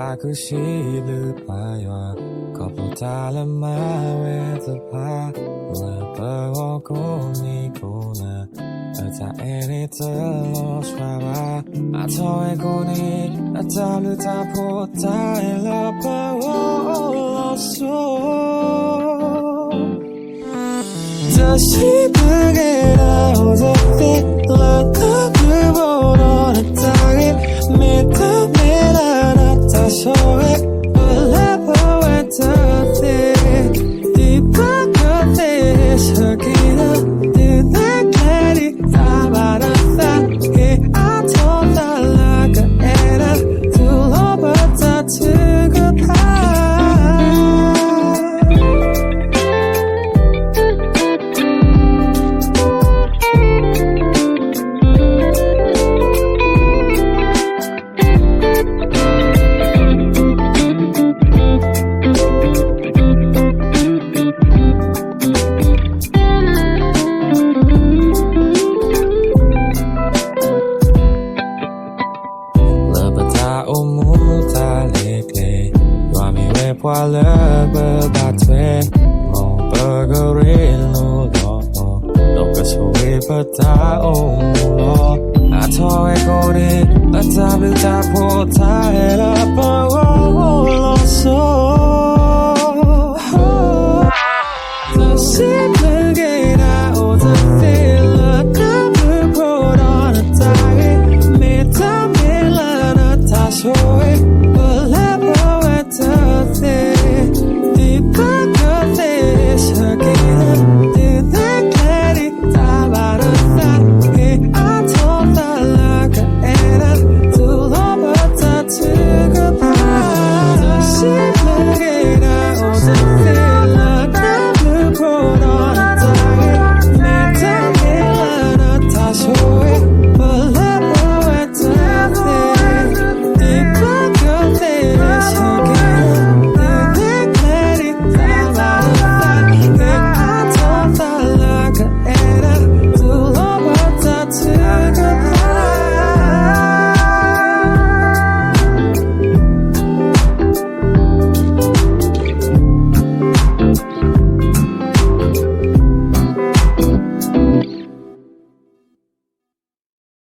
အကစံးဘျုးပၢ်ယွၤ ခီဖျိတၢ်လၢမၤဝဲတဖၣ် လၢပဂီၢ်ကိးနံၤကိးနၤ လၢတၢ်အဲၣ်န့ၣ်တလီၤစှၤဘၣ် အထီၣ်ဝဲကိးနံၤ အတၢ်ဘျုးတၢ်ဖှိၣ်တၢ်အဲၣ်လၢပဂီၢ်အိၣ်လီၤစိၤ တၢ်စံးဘျုးက့ၤနၤအိၣ်သ့ၣ်သ့ၣ် လၢနဘျုးဖှိၣ်ဒီးနတၢ်ဂ့ၤ မ့ၢ်တၢ်မ့ၢ်လၢနတၢ်ဆိၣ်ဂ့ၤ ပလၢပဝဲတၢ်သ့ၣ် ဒ်ပကသ့ၣ်ဆၢက့ၤနၤ ဒုးနဲၣ်ကျဲဒ်တၢ်ဘၣ်နသး ဟ့ၣ်အါထီၣ်သးလၢကအဲၣ်နၤ တူၢ်လိာ်ပတၢ်ထုကဖၣ် လၢပတၢ်အိၣ်မူတၢ်လဲၤကျဲ ယွၤမ့ၢ်ဝဲပှၤလၢပဘၣ်ထွဲ မ်ပကရ့လိာ်ဒီးအီၤ ဒီးကဆိၣ်ဂ့ၤပတၢ်အိၣ်မူလီၤ. အထီၣ်ဝဲကိးနံၤ အတၢ်ဘျုးတၢ်ဖှိၣ်တၢ်အဲၣ်လၢပဂီၢ်